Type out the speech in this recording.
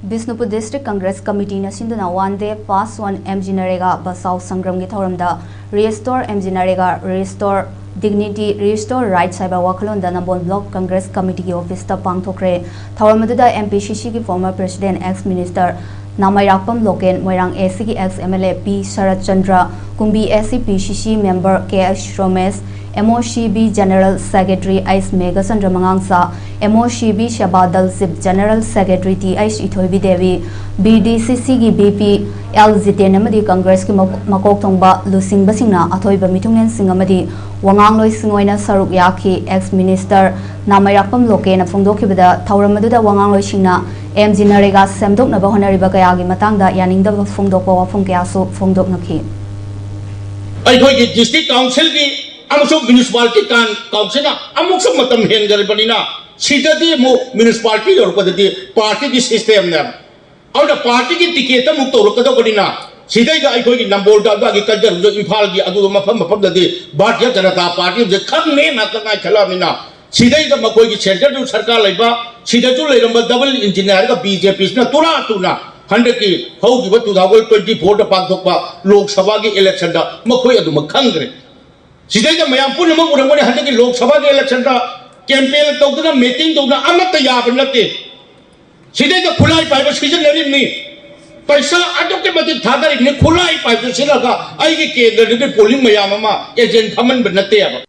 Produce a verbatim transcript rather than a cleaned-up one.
Bishnupur District Congress Committeeꯅ ꯁꯤꯟꯗꯨꯅ One Day Pass One MGNREGA Bachao ꯁꯪꯒ꯭ꯔꯥꯝꯒꯤ ꯊꯧꯔꯝꯗ Restore MGNREGA, Restore Dignity, Restore Rights ꯍꯥꯏꯕ ꯋꯥꯈꯜꯂꯣꯟꯗ ꯅꯝꯕꯣꯜ Block Congress Committeeꯒꯤ officeꯇ ꯄꯥꯡꯊꯣꯛꯈ꯭ꯔꯦ꯫ ꯊꯧꯔꯝ ꯑꯗꯨꯗ MPCCꯒꯤ former President, ex Minister Nameirakpam Loken, Moirang ACꯒꯤ ex MLA P Sarat Chandra, Kumbi ACPCC member K H Romesh, MOCB General Secretary H Meghachandra ꯃꯉꯥꯡꯆꯥ, MOCB Seva Dal Chief General Secretary T H Ithoibi Devi, BDCCꯒꯤ VP ꯑꯦꯜ ꯖꯤꯇꯦꯟ ꯑꯃꯗꯤ Congressꯀꯤ ꯃꯀꯣꯛ ꯊꯣꯡꯕ ꯂꯨꯆꯤꯡꯕꯁꯤꯡꯅ ꯑꯊꯣꯏꯕ ꯃꯤꯊꯨꯡꯂꯦꯟꯁꯤꯡ ꯑꯃꯗꯤ ꯋꯥꯉꯥꯡꯂꯣꯏꯁꯤꯡ ꯑꯣꯏꯅ ꯁꯔꯨꯛ ꯌꯥꯈꯤ꯫ Ex Minister ꯅꯥꯃꯩꯔꯥꯛꯄꯝ ꯂꯣꯀꯦꯟꯅ ꯐꯣꯡꯗꯣꯛꯈꯤꯕꯗ, ꯊꯧꯔꯝ ꯑꯗꯨꯗ ꯋꯥꯉꯥꯡꯂꯣꯏꯁꯤꯡꯅ MGNREGA ꯁꯦꯝꯗꯣꯛꯅꯕ ꯍꯣꯠꯅꯔꯤꯕ ꯀꯌꯥꯒꯤ ꯃꯇꯥꯡꯗ ꯌꯥꯅꯤꯡꯗꯕ ꯐꯣꯡꯗꯣꯛꯄ ꯋꯥꯐꯝ ꯀꯌꯥꯁꯨ ꯐꯣꯡꯗꯣꯛꯅꯈꯤ꯫ ꯑꯩꯈꯣꯏꯒꯤ District Councilꯒꯤ ꯑꯃꯁꯨꯡ Municipality Councilꯅ ꯑꯃꯨꯛꯁꯨ ꯃꯇꯝ ꯍꯦꯟꯒꯠꯂꯕꯅꯤꯅ, ꯁꯤꯗꯗꯤ ꯑꯃꯨꯛ Municipality ꯌꯧꯔꯛꯄꯗꯗꯤ partyꯒꯤ systemꯅꯦꯕ꯫ ꯑꯗꯨꯅ partyꯒꯤ ticket ꯑꯃꯨꯛ ꯇꯧꯔꯛꯀꯗꯧꯕꯅꯤꯅ, ꯁꯤꯗꯩꯗ ꯑꯩꯈꯣꯏꯒꯤ ꯅꯝꯕꯣꯜꯗ ꯑꯗꯨꯒꯤ ꯀꯟꯖꯔꯨꯗ ꯏꯝꯐꯥꯜꯒꯤ ꯑꯗꯨꯒ ꯃꯐꯝ ꯃꯐꯝꯗꯗꯤ Bharatiya Janata Party ꯑꯃꯁꯦ ꯈꯪꯅꯦ ꯉꯥꯛꯇ ꯉꯥꯏꯈꯠꯂꯛꯑꯕꯅꯤꯅ, ꯁꯤꯗꯩꯗ ꯃꯈꯣꯏꯒꯤ centreꯗꯨ ꯁꯔꯀꯥꯔ ꯂꯩꯕ, ꯁꯤꯗꯁꯨ ꯂꯩꯔꯝꯕ double engine ꯍꯥꯏꯔꯒ BJPꯁꯤꯅ ꯇꯨꯔꯥ ꯇꯨꯅ ꯍꯟꯗꯛꯀꯤ ꯍꯧꯈꯤꯕ two thousand twenty fourꯗ ꯄꯥꯡꯊꯣꯛꯄ Lok Sabhaꯒꯤ electionꯗ ꯃꯈꯣꯏ ꯑꯗꯨꯃꯛ ꯈꯪꯈ꯭ꯔꯦ꯫ ꯁꯤꯗꯩꯗ ꯃꯌꯥꯝ ꯄꯨꯝꯅꯃꯛ ꯎꯔꯝꯒꯅꯤ, ꯍꯟꯗꯛꯀꯤ Lok Sabhaꯒꯤ electionꯗ campaign ꯇꯧꯗꯅ, meeting ꯇꯧꯗꯅ ꯑꯃꯠꯇ ꯌꯥꯕ ꯅꯠꯇꯦ꯫ ꯁꯤꯗꯩꯗ ꯈꯨꯠꯂꯥꯏ ꯄꯥꯏꯕ ꯁꯤꯖꯤꯟꯅꯔꯤꯕꯅꯤ, ꯄꯩꯁꯥ ꯑꯗꯨꯛꯀꯤ ꯃꯇꯤꯛ ꯊꯥꯗꯔꯤꯕꯅꯤ꯫ ꯈꯨꯠꯂꯥꯏ ꯄꯥꯏꯕ ꯁꯤꯖꯤꯟꯅꯔꯒ ꯑꯩꯒꯤ ꯀꯦꯟꯗ꯭ꯔꯗꯨꯒꯤ polling ꯃꯌꯥꯝ ꯑꯃ agent ꯐꯝꯍꯟꯕ ꯅꯠꯇꯦꯕ꯫